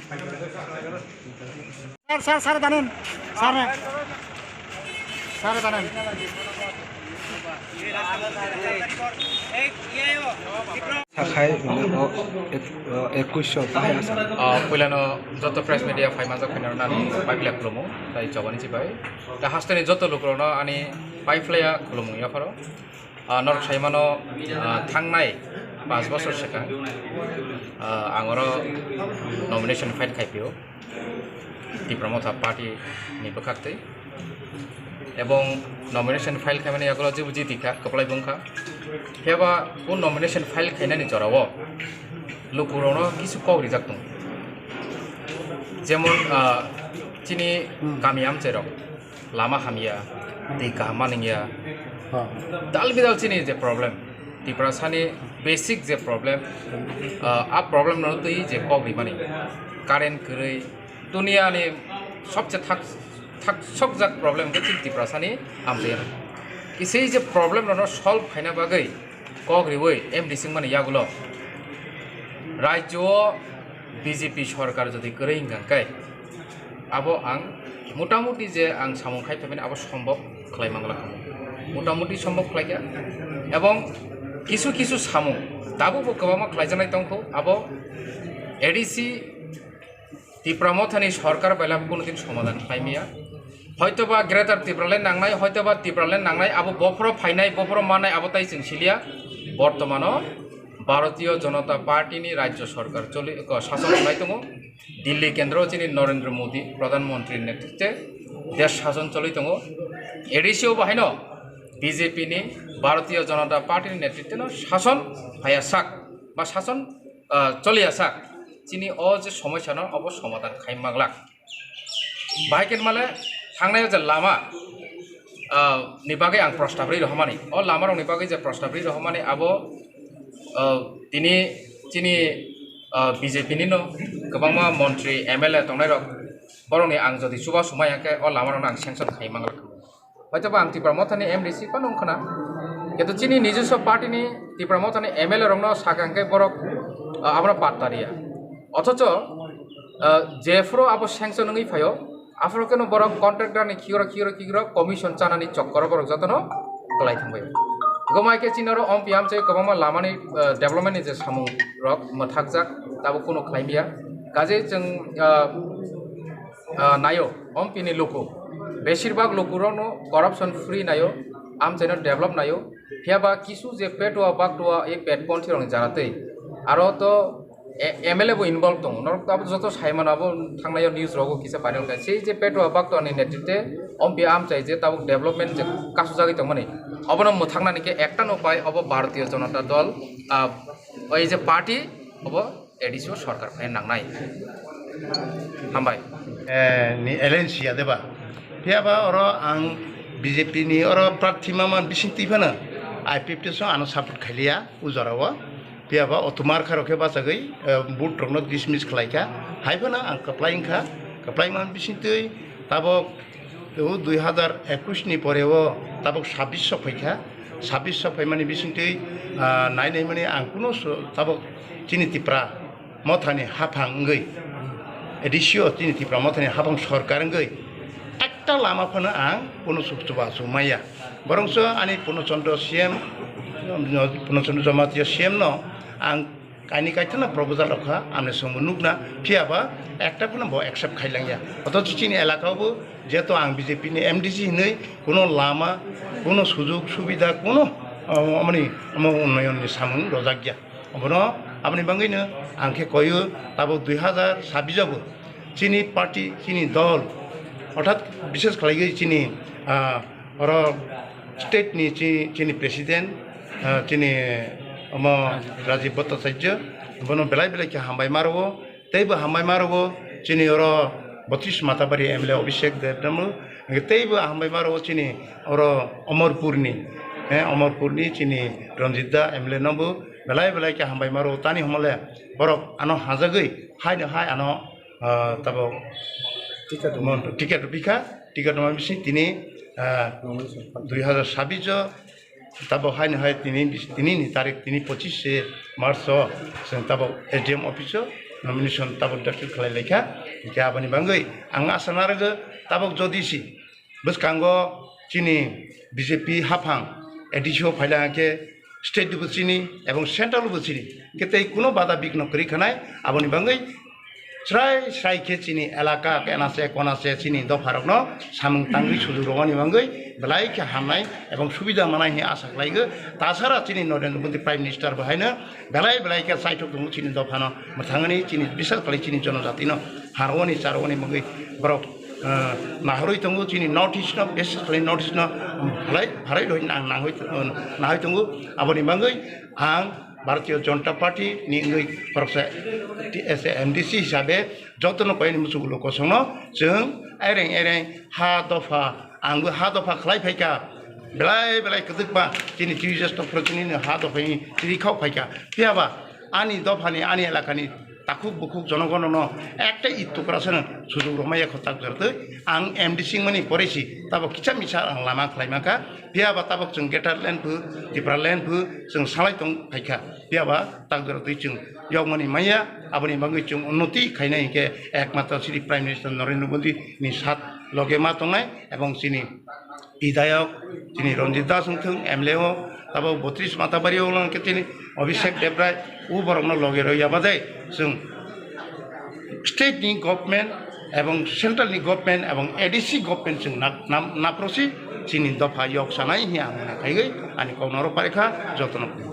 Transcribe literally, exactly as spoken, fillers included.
Sir, sir, sir, danen. Sir, sir, danen. Sakhai, mane, o, ek-, o, ekush sho bahai asa. Ah, puilano joto press media phai manjak phai nani bai belai khulumo, tai jobani chibai. Ta hasteni joto lukurokno ani pai phlaiya khulumo yapharo. Ah, norok sai mano, ah, thangnai panch bosor swkang, ah, ang oro nomination file khai phio Tipra Motha Party ni bwkhak twi, ebong nomination file khaimani yagulo jebo jiti kha, kwplai bung kha. Phiaba o nomination file khainani jorao lukurokno kisu kok rijak tongo, jemon, ah, chini kami amchairok, lama hamya, twi kaham manwngya. Ha. Dal bidal chini je problem, Tiprasani basic je problem, ah, a problem no twi je kok rimani, current kwrwi, duniani sobse thak, thak sokjak problem khe chini Tiprasani amchaiyano. Kisui je problem no solve khaina bagwi kok riwi M D C wngmani yagulo rajyo o B J P sorkar jodi kwrwi hwnkha khe, abo ang motamuti je ang samung khai phaimani abo sombhob khlai mangla kha. Motamuti sombhob khlai kha. Ebong kisu kisu samung tabukbo kwbangma khlaijaknai tongkho, abo A D C Tipra Mothani sorkar bai labo kuno din somadhan khlai maya. Hoitoba Greater Tipraland nangnai, hoitoba Tipraland nangnai, abo bophoro phainai, bophoro mannai, abo tai chwng siliya. Bortomano Bharatiya Janata Party ni rajya sorkar choli, ko, sason khlai tongo. Delhi kendro chini Narendra Modi Pradhan Mantri netrite desh sason choli tongo. A D C o bahaino B J P ni, Bharatiya Janata Party ni netrite no sason phaiya sak ba sason, ah, choliya sak. Chini o je somosya no obo somadhan khai maglak. Bahai khe male thangnai o je lama, ah, ni bagwi ang prostab ri rohormani. O lama rok ni bagwi je prostab ri rohormani abo, ah, tini chini, ah, B J P ni no kwbangma montri, M L A tongnai rok, borok ni ang jodi chuba sumai hwnkhe o lama rok no ang sanction khai manglak. Hoitoba ang Tipra Mothani M D C phano wngkhana, kintu chini nijoswa party ni Tipra Mothani M L A rokno sakha hwnkhe borok, ah, abono patta riya. Othocho, ah, jephuru abo sanction wngwi phaio, aphuru kheno borok contractor ni khigro khigro khigro commission chanani chokkoro borok jotono kwlai thangbai. Gomai khe chini oro ompi amchai kwbangma lamani, ah, development ni je samung rok mwthakjak, tabuk kunu khlai maya. Kaje chwng, ah, ah, naio, ompi ni luku. Beshirbag lukurokno corruption free naio, amchaino develop naio. Phiyaba kisu je petua baktua ei petponthi rokni jara tei aro to e-, M L A bo involve tongo. Norok abo joto saimano abo thangnaio news rogo kisa viral kha. Sei je petua baktua ni netrite ompi amchai je tabuk development je kasujagwi tongmani. Obono mwthaknani khe ekta no pai obo Bharatiya Janata Dal, ah, oi je party obo A D C o sorkar phai nangnai. Hambai. Eh, ni alliance ya deba. Phiyaba oro ang B J P ni oro prarthi ma man bising twi phano I P F T so ano support khailiya u jorao. Phiyaba o tumar kha rok khe bachagwi, eh, vote rokno dismiss khlai kha. Hai phano ang kwplai wngkha, kwplai man bising twi tabok o dui hazar ekush ni pore o tabok sabbish sok phai kha. Sabbish sok phaimani bising twi, ah, nai nai mani ang kuno so-, tabok chini Tipra Mothani haphang wngwi, A D C o chini Tipra Mothani haphang sorkar wngwi ekta lama phano ang kuno suk chuba suk maya. Borongso ani Purno Chandra C M, Purno Chandra Jamatia C M no ang kaini kaithana proposal rok kha, amni songbo nukna, phiyaba ekta phano bo accept khailangya. Othocho chini elaka o bo jeto ang B J P ni M D C hinwi kuno lama, kuno sujug subida, kuno, ah, amoni, amo unnoyon ni samung rojak ya. Obono aboni bagwino ang khe koyo tabok dui hazar sabbish o bo chini party, chini dol, orthat bishes khlaiwi chini, ah, oro state ni chi-, chini president, ah, chini omo Rajiv Bhattacharya, bono belai belai khe hambai ma rwo, teibo hambai ma rwo chini oro Batish Matabari M L A Abhishek Deb no bo, teibo hambai ma rwo chini oro Omorpur ni, eh, Omorpur ni chini Ranjit da M L A no bo belai belai khe hambai ma rwo, tani hwnmale borok ano hajagwi haino hai ano, ah, tabok ticket rwma. Mon-, ticket rwphi kha, ticket rwma bising tini, ah, nomination. Dui hazar sabbish o tabok haino hai tini bis-, tini ni tarik tini pochis se March o chwng tabok S D M office o nomination tabuk dakhil khlai laikha. Hinkhe aboni bagwi ang asa narwgo tabuk jodi si bwskango chini B J P haphang A D C o phaila khe state bo chini ebong central bo chini, hinkhe tei kuno bada bigno kwrwi khanai. Aboni bagwi srai srai khe chini elaka kenase konase chini dopharokno samung tangwi sujuk rwmani bagwi belai khe hamnai ebong subida manai hinwi asa khlaigo. Tasara chini Narendra Modi Prime Minister bo haino belai belai khe chaithok tongo chini dophano mwthangani, chini bisas khlai chini jonojatino harwani charwani bagwi borok, eh, nahorwi tongo chini North East no, bises khlai North East no, um, phalai phalai roi nang nangwi, um, nahoi tongo. Aboni bagwi ang Bharatiya Janata Party ni wngwi khoroksa T S A M D C hisabe jotono koyani muchungo kosongno chwng aireng aireng ha dopha, angbo ha dopha khlai phaikha, belai belai kwdwkma chini T S T phoro chini ha dophani chiri khao phaikha. Phiyaba ani dophani, ani elakani takhuk bukhuk jonogonono ekta it tukra seno sujuk rwmaya kho tak jortwi. Ang M D C wngmani poresi tabok kisa misa ang lama khlai mankha. Phiyaba tabok chwng Greater Land phu, Tipra Land phu chwng salai tong phaikha. Phiyaba tak jortwi chwng yokmani maya, aboni bagwi chwng unnoti khainai hinkhe ekmatro chini Prime Minister Narendra Modi ni sat loge ma tongnai ebong chini Idayok, chini Ranjit Das wngthung, M L A o, tabok botris Matabari o wngkhe chini Abhishek Debrai, o borokno loge rw ya badai, chwng state ni government ebong central ni government ebong A D C government chwng na-, na-, naprosi chini dopha yok sanai hiya ang mona khaigwi ani kokno oro parikha jotono.